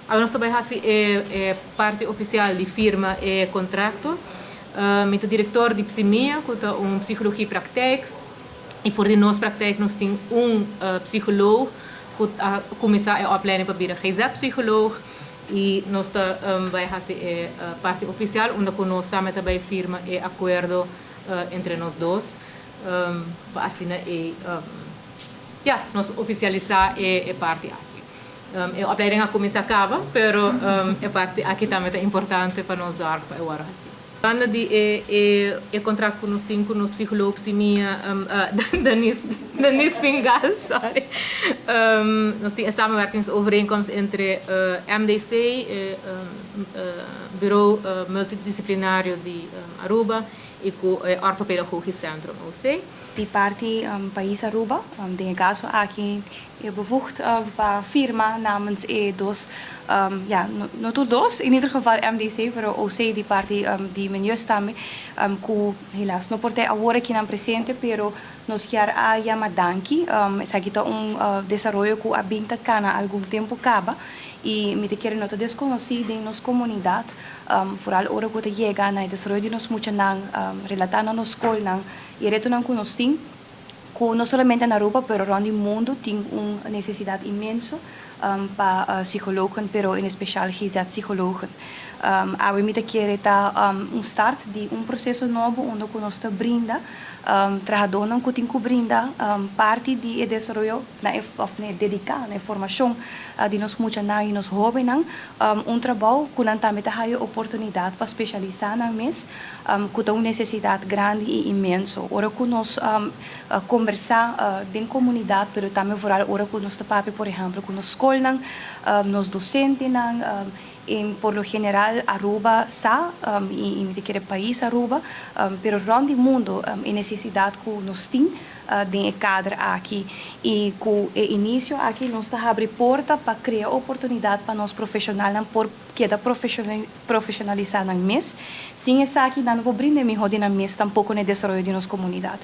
Awor nos ta bay haci e parti oficial di firma e contrato. Mi ta director di Psimia, cu ta un psychologie praktijk. Y for di nos praktijk nos tin un psycholoog cu a cuminsa e opleiding pa bira GZ-psycholoog. Y nos ta bay haci e parti oficial unda cu nos tambe ta bay firma e acuerdo entre nos dos pa asina e ya, nos oficialisa e parti aki. E opleiding a cuminsa caba, pero e parti aki tambe ta importante pa nos zorg pa e word haci. Banda di e contract cu nos tin cu nos psycholoog Psimia, Denise Fingal, sorry. Nos tin e samenwerkingsovereenkomst entre MDC, Bureau Multidisciplinario di Aruba, y cu Orthopedagogisch Centrum, OC. Di parti Pais Aruba, den caso aki e bevoegd pa firma namens e dos, ja, no tur dos, in ieder geval MDC, pero OC di parti di Minus tambe, cu helaas no por ta awor aki nan presente, pero nos kier a yama danki. Esaki ta un desaroyo cu a bin ta cana algun tempo caba y mi ta kere no ta desconoci den nos comunidad, vooral ora cu ta yega na desaroyo di nos muchanan, relata na nos scolnan y retonan cu nos tin, cu no solamente na Aruba, pero rond di mundo tin un necesidad inmenso pa psychologen, pero en especial GZ-psychologen. Awe mi ta kere ta un start di un proceso nobo unda cu nos ta brinda trahadornan cu tin cu brinda parti di e desaroyo na of na dedica na formacion di nos muchanan y nos hobennan, un trabou cu nan tambe ta haya oportunidad pa specialisa nan mes, cu ta un necesidad grandi y inmenso. Ora cu nos conversa den comunidad, pero tambe vooral ora cu nos ta papia, por ehempel, cu nos scolnan, nos docentenan, por lo general Aruba sa y mi ta kere pais Aruba, pero rond di mundo e necesidad cu nos tin den e kader aki y cu e inicio aki nos ta habri porta pa crea oportunidad pa nos profesionalnan por keda profesionalisa nan mes. Sin esaki nan no por brinda miho di nan mes tampoco na desaroyo di nos comunidad.